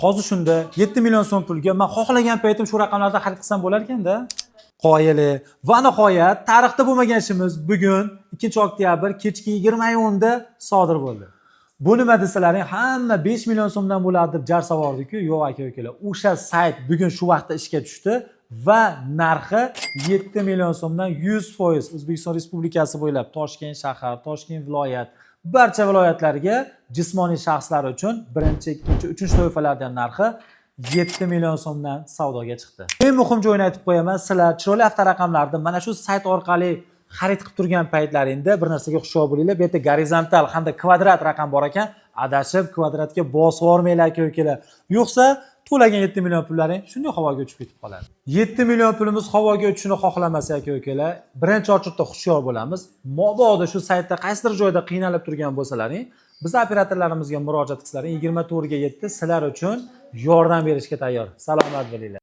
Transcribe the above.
Hozir shunda 7 million so'm pulga man xohlagan paytim shu raqamlarda xarid qilsam bo'lar ekanda. Qoyili. Va nihoyat, tarixda bo'lmagan ishimiz bugun, 2 oktyabr, kechki 20:10 da sodir bo'ldi. Bu nima desalaring, hamma 5 million so'mdan bo'ladi deb jar savordiku. Yo'q, aka ukalar, o'sha sayt bugun shu vaqtda ishga tushdi va narxi 7 million so'mdan 100% O'zbekiston Respublikasi bo'ylab Toshkent shahar, Toshkent viloyat, barcha viloyatlarga jismoniy shaxslar uchun birinchi, ikkinchi, uchinchi toifalardan narxi 7 million so'mdan savdoga chiqdi. Eng muhim joyini aytib qo'yaman, sizlar chiroyli avtoraqamlarni mana shu sayt orqali xarid qilib turgan paytlaringda bir narsaga hushyor bo'linglar. Bu yerda gorizontal hamda kvadrat raqam bor ekan. Adashib kvadratga bosib yubormanglar, aka ukalar. Yo'qsa to'lagan 7 million pullaring shunday havoga uchib ketib qoladi. 7 million pulimiz havoga uchishini xohlamasa, aka ukalar, birinchi очередь da hushyor bo'lamiz. Mabodo shu saytda qaysidir joyda qiynalib turgan bo'lsalaring, biz operatorlarimizga murojaat qilsalaring, 24 ga 7 sizlar uchun yordam berishga tayyor. Salomat bo'linglar.